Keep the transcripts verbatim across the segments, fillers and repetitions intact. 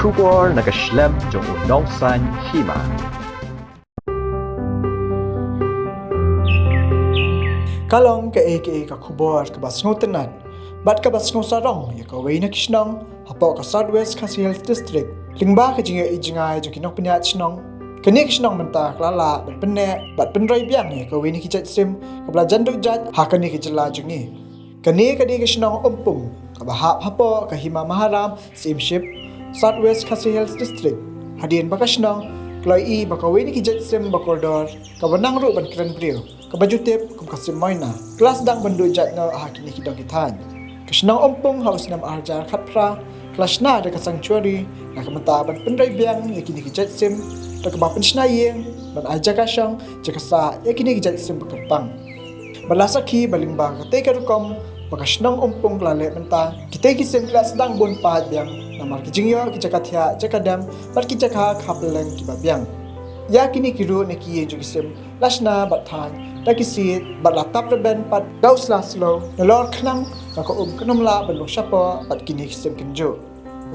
Khubor na ka shlem jong u nongsan hima. Ka long kaei kaei ka khubor kaba sngewtynnat bad kaba sngewsarong ïa kawei na ki shnong hapoh ka South West Khasi Hills District lyngba ka jingïohi jngai jong ki nongpynïaid shnong. Kane ka shnong mynta ka la lah ban pynneh bad pynroi biang ïa kawei na ki jait sim kaba la jan duh jait ha kane ka jylla jong ngi. Kane ka dei ka shnong Umpung kaba hap hapoh ka Hima Maharam Syiemship, South West Khasi Hills District. Hadien ba ka shnong ka la ïohi ba kawei na ki jait sim ba kordor kaba nang ruh ban kren briew kaba ju tip kum ka sim moina ka la sdang ban duh jait noh ha kine ki dong ki thaiñ. Ka shnong Umpung ha u snem ar hajar khatphra ka la shna da ka sanctuary na ka bynta ban pynroi biang ïa kine ki jait sim da kaba pynshna ïing ban ai jaka shong jaka sah ïa kine ki jait sim ba kyrpang. Ba la sakhi ba lyngba katei ka rukom ba ka shnong Umpung ka la leh mynta, kitei ki sim ki la sdang bun paid biang namar ki jingïoh ki jaka thiah jaka dem bad ki jaka kha pylleng kiba biang. Ïa kine ki ruh na ki ïing jong ki sim la shna bad thaiñ da ki siej bad la tap rben pat da u sla slow nalor khnang ba ka um kan ym lah ban rung shapoh bad kine ki sim kynjuh.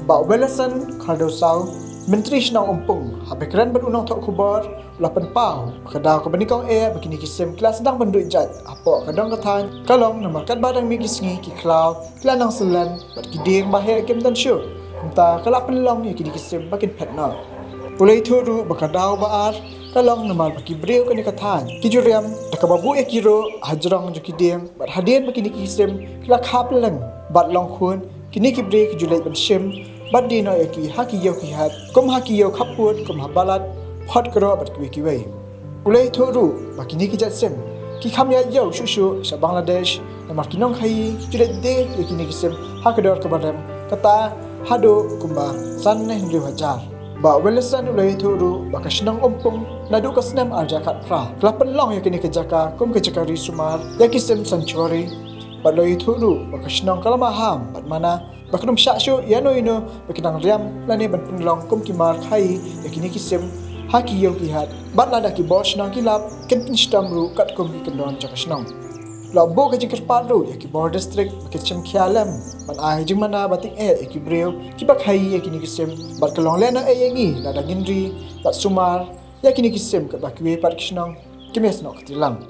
Bah Weleson Khardew Saw, Myntri Shnong Umpung, haba kren bad u nongthoh khubor, u la pynpaw ba ka daw kaba nyngkong eh ba kine ki sim ki la sdang ban duh jait hapoh ka dong ka thaiñ ka long namar katba dang mih ki sngi ki khlaw ki la nang syllen bad ki dieng ba heh kim don shuh. Kumta ka la pynlong ïa kine ki sim ba kin phet noh. U la ïathuh ruh ba ka daw ba ar ka long namar ba ki briew kane ka thaiñ ki ju riam da kaba buh ïa ki ruh ha jrong jong ki dieng bad hadien ba kine ki sim ki la kha pylleng bad long khun, kine ki briew ki ju leit ban shim bad die noh ïa ki ha ki ïew ki hat kum ha ki ïew khappud kum ha Balat, Photkroh bad kiwei kiwei. U la ïathuh ruh ba kine ki jait sim ki kham ïaid ïew shuh shuh sha Bangladesh namar ki nongkhaïi ki ju leit die ïa kine ki sim ha ka dor kaba rem, kata haduh kumba san ne hynriew hajar. Bah Weleson u la ïathuh ruh ba ka shnong Umpung naduh ka snem ar hajar khatphra ka la pynlong ïa kane ka jaka kum ka jaka ri sumar ïa ki sim sanctuary. Bad u la ïathuh ruh ba ka shnong ka la maham bad mana ba kan ym shah shuh ïano ïano ba kin nang riam lane ban pynlong kum ki mar khaïi ïa kine ki sim ha ki ïew ki hat bad lada ki bor shnong ki lap kin pynshitom ruh katkum ki kyndon jong ka shnong. La buh ka jingkyrpad ruh ïa ki bor district ba kin shim khia lem ban ai jingmana ba tyngeh ïa ki briew kiba khaïi ïa kine ki sim bad ka long lehnohei ïa ngi lada ngin ri bad sumar ïa kine ki sim katba kiwei pat ki shnong kim ïasnoh kti lang.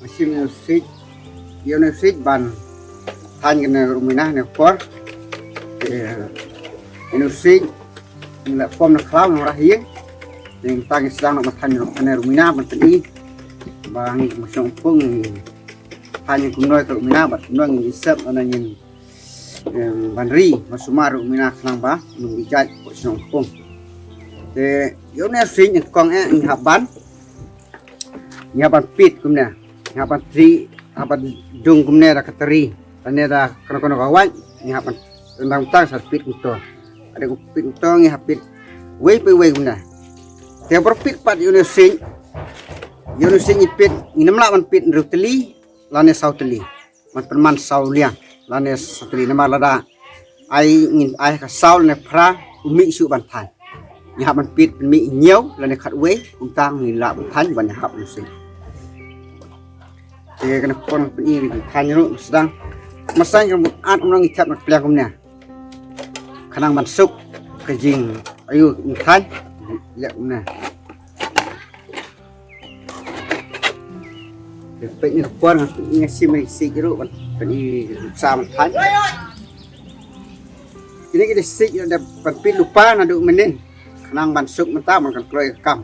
Machine ïa u siej, ïa u siej ban thaiñ kane ruh mynta ne por. Te ïa u siej ngi la pom na khlaw na rah ïing. Te ngi tang ngi sdang noh ban thaiñ ruh kane ruh mynta ban pyni ba ngi kum shnong Umpung ngi thaiñ kumno ka ruh mynta bad kumno ngi sep lane ngin, em, ban ri ban sumar ruh mynta khnang ba ngin ïa jait kum shnong Umpung. Te ïa une u siej nyngkong eh ngi hap ban Ngi hap ban pit kumne. Ngi hap ban tri, hap ban dung kumne da ka tari. Lane da kano kano ka wait, ngi hap ban tang tang sa pit kumto. Ada ku pit kumto ngi hap pit. Wei pe wei kumne. Te por pit pat ïa une u siej. Ïa une u siej ngi pit, ngim lah ban pit hynriew tylli, lane saw tylli. Ban pynman saw liang lane saw tylli namar lada ai ngin ai ka saw lane phra u mih shuh ban thaiñ. Ngi hap ban pit pynmih hynñiew lane khatwei kumta ngi lah ban thaiñ ban ïahap u siej. Te kane pon pynmih ngi thaiñ ruh sdang. Masang ka mut at ngi thep na pliang kumne. Khnang ban suk ka Jing ayu, ngan thaiñ. Ïa, na. Peit ni ka por nga, nga shim ïa ka siej ruh ban, ban i sa ban thaiñ. Kine ki dei siej da ban pynlut lypa naduh mynnin. Khnang ban suk mynta ban kan kloi ka kam.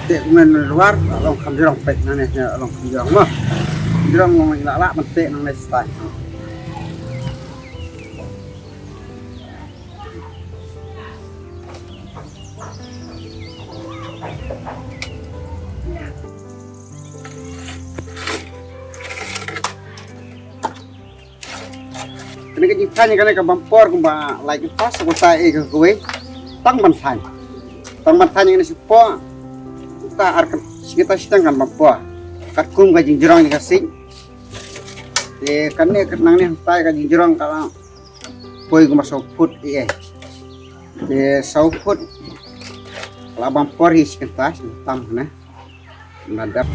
Te men ruar long kham jrong, peit nangne long kham jrong mo. Jrong long la la ban te nangne style. Kane ka jingthaiñ kane ka bam por kumba lai kynta sa kynta eh ka kawei. Tang ban thaiñ. Tang ban thaiñ kane shapoh. Ta ar ka, shi kynta shiteng kan bam por. Katkum ka jingjrong jong ka siej. Te kane ka nangne hangtai ka jingjrong ka la poi kumba saw phut eh. Te saw phut. La bam por hi shi kynta, shi kynta tam kane. Nadap.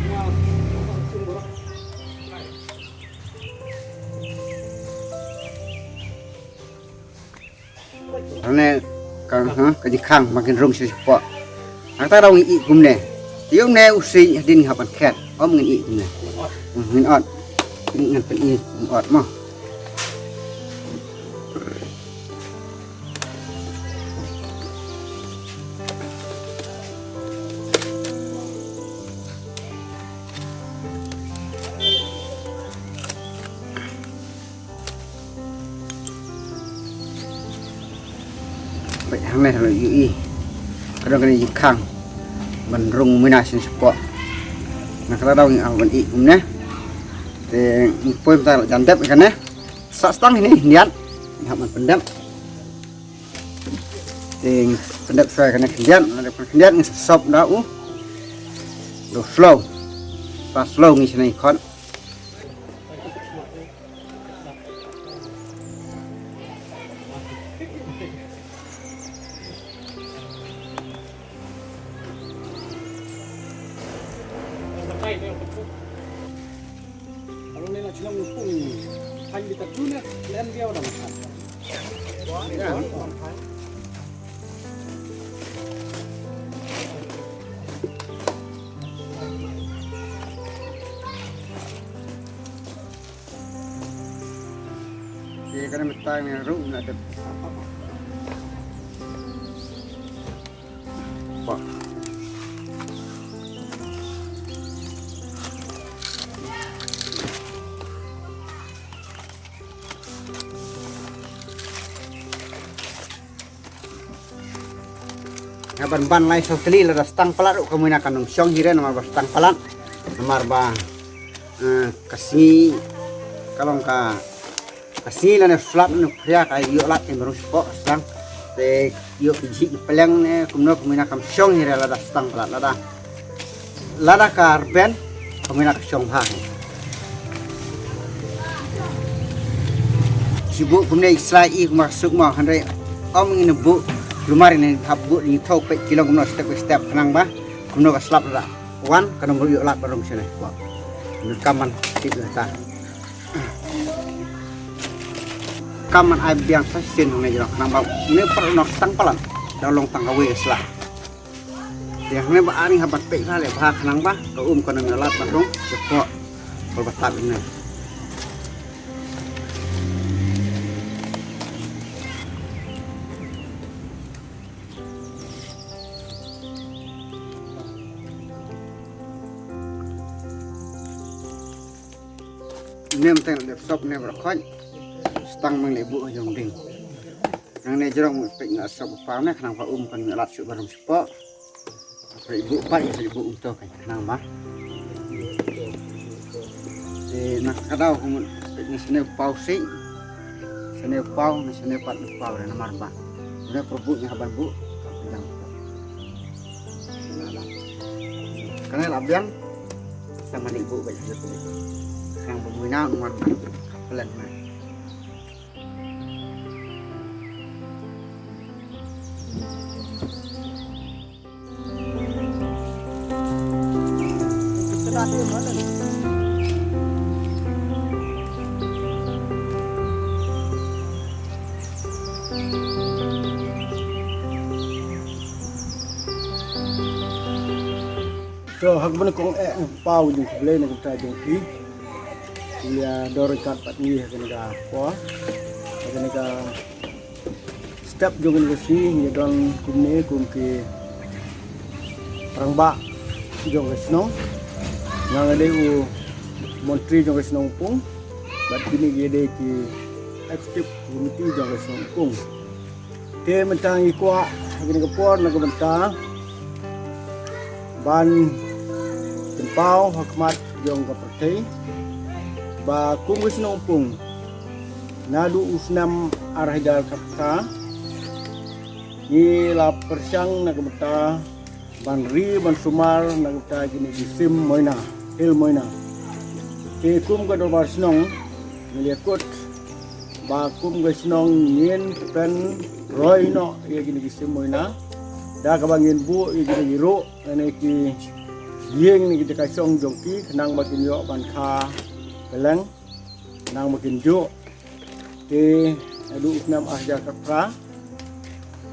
Ane ka, ha, ka jingkhang ba kin rung sha shapoh. Hangta dang ïohi kumne. Ïohi kumne u siej hadien hap ban khet. Ym ngin ïohi kumne. Hmm, ngin ot. Ngin pyn-i, ngin ot mo. Peit hangne la ïohi. Ka don kane jingkhang ban rung myna sha shapoh. Na kata daw ngi ap ban ïohi kumne. Te ngi poi mynta la jan dep kane. Sa stang hini hyndiat. Ngi hap ban pyndep. Te ngi pyndep shuwa kane khyndiat, la dep kane khyndiat ngi sop da u. Da u slow. Ba slow ngi shane khot. Te kane mynta ngi ruh na dep. Pah. Nga ban ban lai saw tylli lada stang palat ruh ka myna kan ym shong hi re namar ba stang palat. Namar ba, eh, ka sngi ka long ka, ka sngi lane slap ne phria ka ïoh lad ka rung shapoh stang. Te ïoh ki jhih ki pleng ne kumno ka myna kam shong hi re lada stang palat lada. Lada ka rben ka myna ka shong bha. Shu buh kumne i slai i kumba ka suk mo hynrei ym ngin buh lumar ngin hap buh ngin thoh peit ki long kumno step by step khnang ba kumno ka slap lada wan ka nong ruh ïoh lad ba rung shane. Kumno kam man tip lada. Kam man ai biang sa sien hangne jrong khnang ba une par nok stang palat da long tang kawei ka sla. Te hangne ba ani hap ban peit bha leh bha khnang ba ka um ka nang ïoh lad ban rung shapoh. Kol ba tap ine. Nem teng dep sop ne ba khot. Stang mang leh buh ha jong ding. Nangne jrong peit nga sop paw ne khnang ba um kan lad shuh ba rung shapoh. Peit buh peit peit buh um to kan khnang ba. Te na ka daw kum peit ne sene paw si. Sene paw ne sene pat ne paw re namar ba. Ne per buh ne haban buh. Kane la biang. Sa mane buh bad jut. Khnang ba mui na umar ba. Plan na. Yo, ha kaba nyngkong eh, paw jong U Blei na ka bynta jong phi. Phi ïa dor ryngkat bad ngi ha kane ka por, ha kane ka step jong kane ka sngi, ngi don kumne kum ki rangbah jong ka shnong. Nga nga dei u montri jong ka shnong Pung, bad kine ki dei ki executive committee jong ka shnong Pung. Te mynta ngi kwah ha kane ka por na ka bynta ban pynpaw ha khmat jong ka pyrthei ba kum ka shnong Pung, naduh u snem ar hajar khatphra, ngi la pyrshang na ka bynta ban ri ban sumar na ka bynta kine ki sim moina, hil moina. Te kum ka dorbar shnong, ngi ïa kut ba kum ka shnong ngin pynroi noh ïa kine ki sim moina da kaba ngin buh ïa kine ki ruh lane ki ïing ne ki jaka shong jong ki, khnang ba kin ïoh ban kha pylleng, khnang ba kin juh. Te naduh u snem ar hajar khatphra,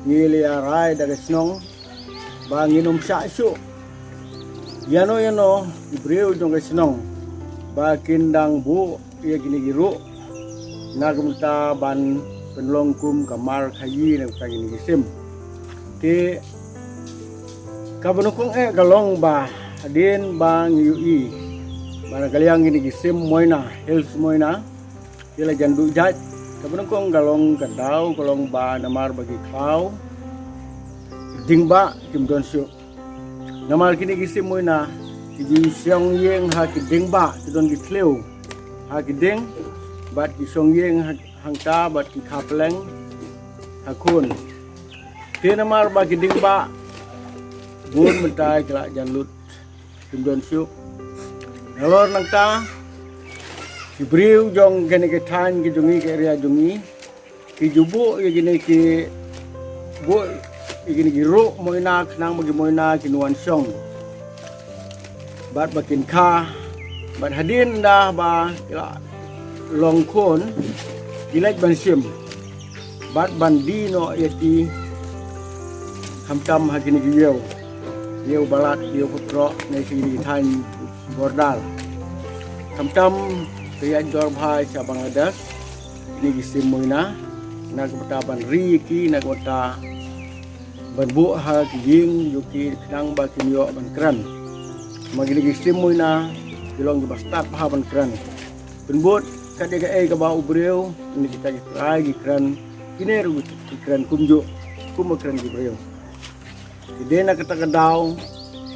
ngi la ïa rai da ka shnong ba ngin ym shah shuh ïano ïano ki briew jong ka shnong ba kin dang buh ïa kine ki ruh na ka bynta ban pynlong kum ka mar khaïi na ka bynta kine ki sim. Te kaba nyngkong eh ka long ba hadien ba ngi ïohi ba na ka liang kine ki sim moina, hil moina, ki la jan duh jait. Kaba nyngkong ka long, ka daw ka long ba namar ba ki khlaw, ki dieng bah kim don shuh. Namar kine ki sim moina ki ju shong ïing ha ki dieng bah, ki don ki thliew ha ki dieng, bad ki shong ïing ha, hangta, bad ki kha pylleng ha khun. Te namar ba ki dieng bah bun mynta ki la jan lut, kim don shuh. Nalor nangta, ki briew jong kane ka thaiñ ka jong ngi, ka area jong ngi, ki ju buh ïa kine ki, buh ïa kine ki ruh moina khnang ba ki moina kin wan shong bad ba kin kha, bad hadien da ba ki la long khun, ki leit ban shim bad ban die noh ïa ki, khamtam ha kine ki ïew, ïew balat, ïew khutroh, ne kine ki thaiñ border. Khamtam ka ïaid dor bha sha Bangladesh kine ki sim moina, na ka bynta ban ri ïa ki, na ka bynta ban buh ha ki ïing jong ki, khnang ba kin ïoh ban kren. Ma kine ki sim moina ki long kiba stad bha ban kren. Pynbud kat ïa kaei kaba u briew, kine kita ki trai ki kren, kine ruh ki kren kumjuh, kumba kren ki briew. Te dei na kata ka daw,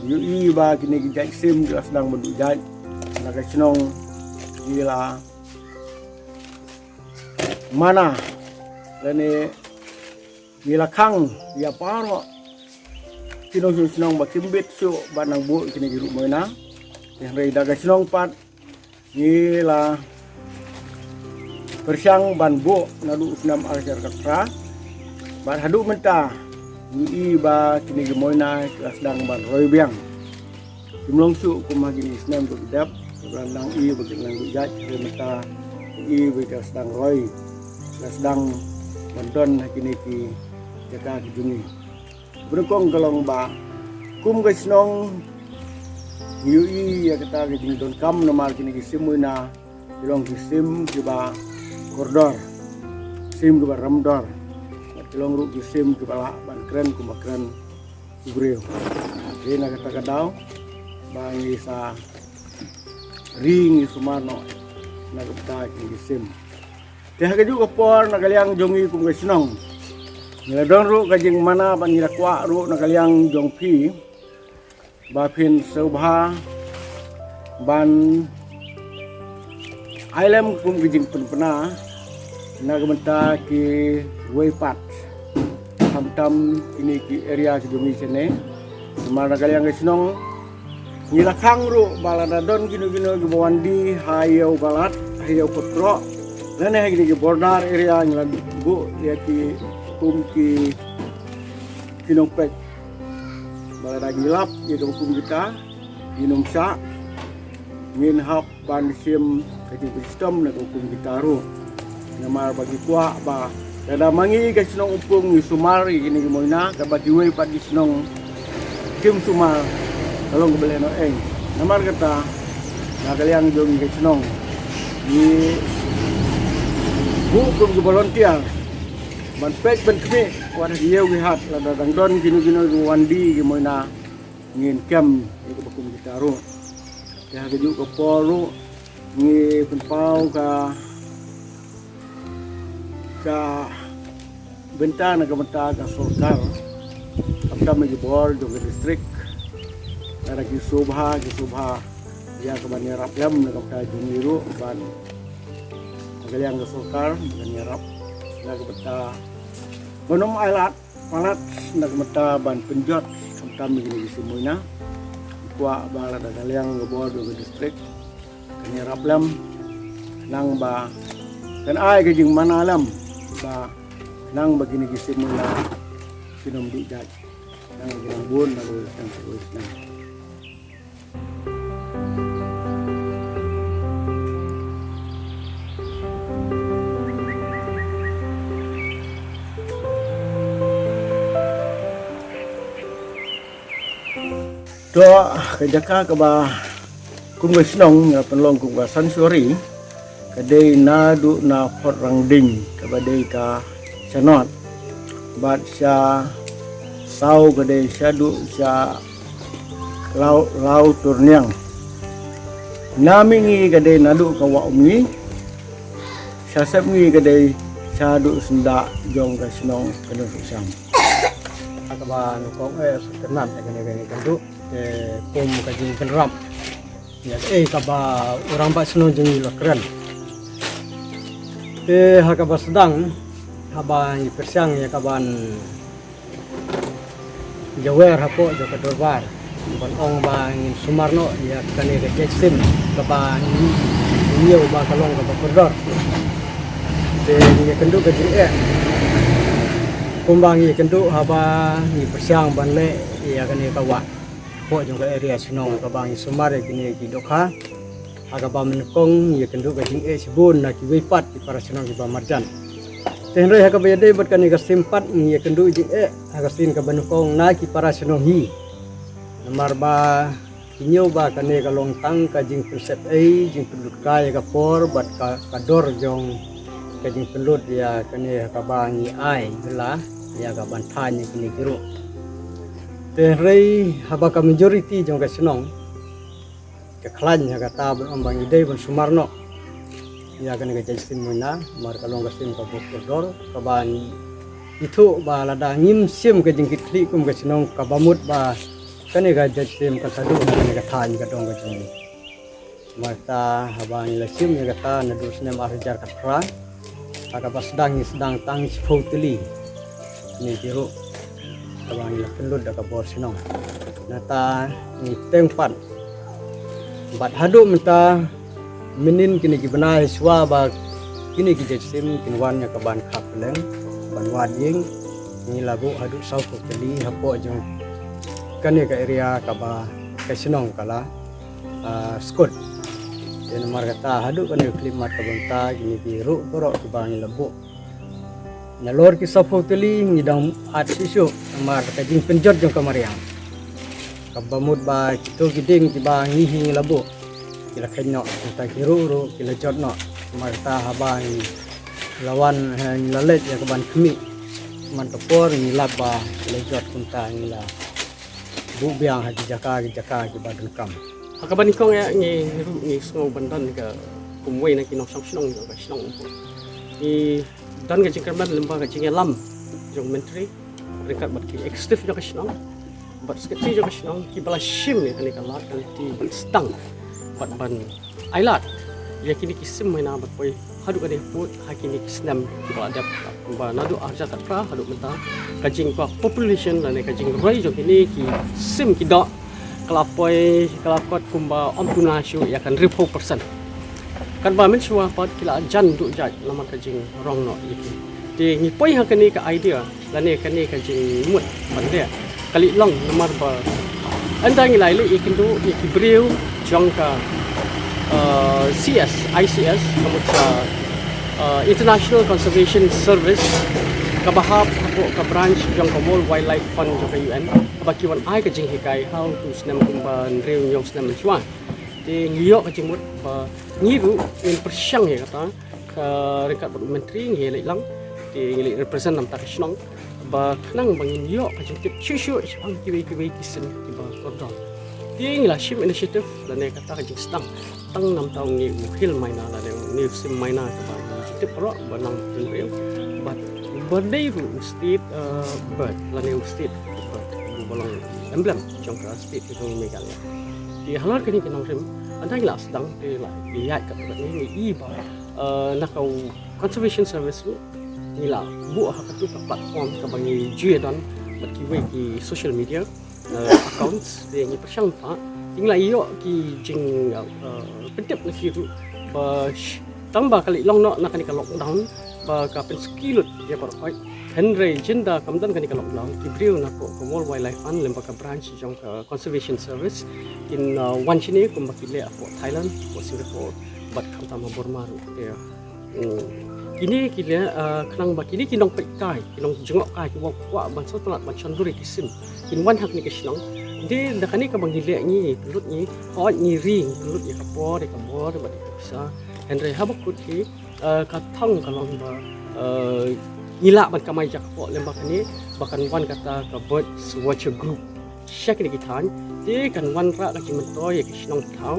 ngi ïohi ba kine ki jait sim ki la sdang ban duh jait, na ka shnong ngi la mana lane ngi la khang ïa baroh ki nongshong shnong ba kim bit shuh ban nang buh kine ki ruh moina. Te hynrei da ka shnong pat ngi la pyrshang ban buh naduh u snem ar hajar khatphra bad haduh mynta, ngi ïohi ba kine ki moina ki la sdang ban roi biang. Kim long shuh kum ha kine ki snem ba ki dep, ba nang ïohi ba ki nang duh jait, hynrei mynta ngi ïohi ba ki la sdang roi, ki la sdang ban don ha kine ki jaka ki jong ngi. Bad nyngkong ka long ba kum ka shnong ngi ïohi ïa kata ka jingdonkam namar kine ki sim moina ki long ki sim kiba kordor, sim kiba remdor, bad ki long ruh ki sim kiba lah ban kren kumba kren u briew. Te na kata ka daw ba ngi sa ri, ngi sumar noh na ka bynta kine ki sim. Te ha kajuh ka por na ka liang jong ngi kum ka shnong, ngi la don ruh ka jingmana bad ngi la kwah ruh na ka liang jong phi ba phin sngewbha ban ai lem kum ka jingpynbna na ka bynta kiwei pat, khamtam kine ki area ki jong ngi shane. Namar na ka liang ka shnong ngi la khang ruh ba lada don kino kino kiba wan die ha ïew balat, ha ïew khutroh, lane ha kine ki border area, ngi la buh ïa ki kum ki, ki nongpeit ba lada ngi lap ïa kiba kum kita, ngin ym shah, ngin hap ban shim ka jingpynshitom na kiba kum kita ruh. Namar ba ki kwah ba lada ma ngi ka shnong Upung ngi sumar ïa kine ki moina, katba kiwei pat ki shnong kim sumar, Ka long kaba lehnohei. Namar kata, na ka liang jong ngi ka shnong, ngi buh kum ki volunteer ban peit ban khmih wat ha ki ïew ki hat, lada dang don kino kino ki wan die ki moina, ngin kem ïa kaba kum kita ruh. Te ha kajuh ka por ruh ngi pynpaw ka ka bynta na ka bynta ka sorkar, khamtam ïa ki bor jong ka district, lada ki sngewbha ki sngewbha ïa kaban ïarap lem na ka bynta jong ngi ruh, ban na ka liang ka sorkar ban ïarap na ka bynta ban ym ailad palat na ka bynta ban pynjot khamtam ïa kine ki sim moina. Kwah ba lada ka liang ka bor jong ka district kan ïarap lem, khnang ba kan ai ka jingmana lem, ba khnang ba kine ki sim moina kin ym duh jait, khnang ba kin ym bun na ka bynta ka shnong. To, ka jaka kaba kum ka shnong nga pynlong kum ka sanctuary, ka dei naduh na Photrangding kaba dei ka shanod, bad sha saw ka dei shaduh sha Law, Law Turniang. Na mihngi ka dei naduh ka Wah Umngi, sha sepngi ka dei shaduh syndah jong ka shnong ka Nongkhrihsham. Kaba nyngkong eh, sa kynmaw eh, kane kane ka duh. Te kum ka jingkynrap ïa kaei kaba u rangbah shnong jong ngi u la kren. Te ha kaba sdang, haba ngi pyrshang ïa kaban ïawer hapoh jong ka dorbar, ban ong ba ngin sumar noh ïa kane ka jait sim kaba ngi ïoh ba ka long kaba kordor. Te ngi ïakynduh ka jingeh, kumba ngi ïakynduh haba ngi pyrshang ban leh ïa kane ka wah hapoh jong ka area shnong kaba ngi sumar ïa kine ki dohkha. Ha kaba nyngkong ngi ïakynduh ka jingeh shibun na kiwei pat ki para shnong kiba marjan. Te hynrei ha kaba ïadei bad kane ka sim pat ngi ïakynduh jingeh ha ka sien kaba nyngkong na ki para shnong hi. Namar ba ki ñiew ba kane ka long tang ka jingpynsep ei, jingpynlut kai ïa ka por bad ka, ka dor jong ka jingpynlut ïa kane ha kaba ngi ai bylla ïa ka ban thaiñ ïa kine ki ruh. Te hynrei haba ka majority jong ka shnong ka khlaiñ ha kata ban ong ba ngi dei ban sumar noh ïa kane ka jait sim moina, namar ka long ka sim kaba kordor, kaba ngi ithuh ba lada ngim shim ka jingkitkhlieh kum ka shnong kaba mut ba kane ka jait sim kan sa duh na kane ka thaiñ ka dong ka jong ngi. Namar kata haba ngi la shim ïa kata naduh snem ar hajar khatphra, ha kaba sdang ngi sdang tang shiphew tylli kine ki ruh kaba ngi la pynlut da ka bor shnong. Nangta ngi teng pat bad haduh mynta mynnin kine ki bnai shuwa ba kine ki jait sim kin wan ïa kaban khap pylleng ban wad ïing, ngi la buh haduh sawphew tylli hapoh jong kane ka area kaba ka shnong ka la ah, skut. Te namar kata haduh kane ka khyllipmat ka bynta kine ki ruh baroh kiba ngi la buh. Nalor ki sawphew tylli ngi dang at shisha namar ka jingpynjot jong ka mariang. Kaba mut ba kito ki dieng kiba ngi hi ngi la buh ki la kheiñ noh, nangta ki ruh ruh ki la jot noh. Namar kata haba ngi la wan, eh, ngi la leit ïa kaban khmih man ka por ngi lap ba ki la jot, kumta ngi la buh biang ha ki jaka ki jaka kiba donkam. Ha kaba nyngkong ïa ngi ruh ngi sngew ban don ka kumwei na ki nongshong shnong jong ka shnong. Ngi don ka jingkyrmen lyngba ka jingïalam jong Myntri ryngkat bad ki executive jong ka shnong bad secretary jong ka shnong kiba la shim ïa kane ka lad ka lynti ban sdang bad ban ailad ïa kine ki sim maina bad poi haduh kane ka pud ha kine ki snem kiba la dep, ba naduh ar hajar khatphra haduh mynta ka jingkwah population lane ka jingroi jong kine ki sim ki doh ka la poi ka la kot kumba ym puna shuh ïa ka hynriewphew percent. Katba mynshuwa pat ki la jan duh jait namar ka jingrong noh ïa ki. Te ngi poi ha kane ka idea lane kane ka jingmut ban leh ka leh long namar ba ynda ngi la ïaleh ïakynduh ïa ki briew jong ka, uh, C S, I C S, ka mut ka, uh, International Conservation Service, Kaba hap hapoh ka branch jong ka World Wildlife Fund jong ka U N, kaba ki wan ai ka jinghikai ha u snem kumba hynriew hynñiew snem mynshuwa. Te ngi ïoh ka jingmut ba ngi ruh ngin pyrshang ïa kata, ka ryngkat bad u Myntri ngi leit lang. Te ngi leit represent namta ka shnong ba khnang ba ngin ïoh ka jingtip shuh shuh shaphang kiwei kiwei ki sim kiba kordor. Te ngi la shim initiative lane kata ka jingsdang tang namta u ngi u hill myna lane u ngi u sim myna kaba ngi tip baroh ba nang hynriew. Bad ba dei ruh u state, uh, bird lane u state bird uba long emblem jong ka state ka jong Meghalaya. Te halor kane ka nongrim, ynda ngi la sdang te la ïaid katto katne ngi i ba, uh, na ka u Conservation Service ruh ngi la buh ha katu ka platform kaba ngi ju ïa don bad kiwei ki social media, uh, accounts. Te ngi pyrshang pat ngi la ïoh ki jing, uh, pyntip na ki ruh ba sh-, tang ba ka leit long noh na kane ka lockdown ba ka pynsuki lut ïa baroh khoit. Hynrei ynda kam don kane ka lockdown, ki briew na ka World Wildlife Fund lem bad ka branch jong ka Conservation Service kin, uh, wan shane kumba ki leh hapoh Thailand, hapoh Singapore bad khamtam ha Burma ruh. Te, mm, kine ki leh, uh, khnang ba kine ki nongpeitkai, ki nongjngohkai kiba kwah ban sngewtynnat ban shon dur ïa ki sim, kin wan ha kane ka shnong. Te da kane kaba ngi leh ngi pynlut, ngi hoi, ngi ri, ngi pynlut ïa ka por, ïa ka bor bad ïa ka pisa. Hynrei haba kut hi, uh, ka thong ka long ba, uh, ngi lah ban kamai jakpoh lem bad kane ba kan wan kata ka Birds Watcher Group sha kine ki thaiñ. Te kan wanrah ka jingmyntoi ïa ki shnong ki thaw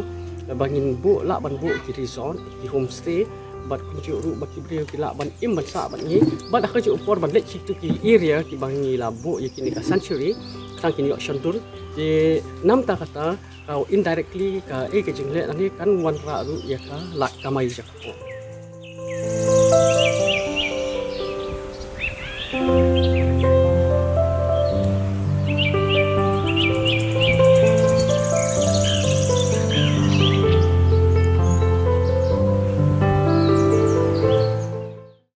ba ngin buh, lah ban buh ki resort, ki homestay bad kumjuh ruh ba ki briew ki lah ban im ban sah bad ngi bad ha kajuh ka por ban leit sha kitu ki area kiba ngi la buh ïa kine ka sanctuary, tang kin ïoh shon dur. Te namta kata ka indirectly ka, eh, ka jingleh lane kan wanrah ruh ïa ka lad kamai jakpoh.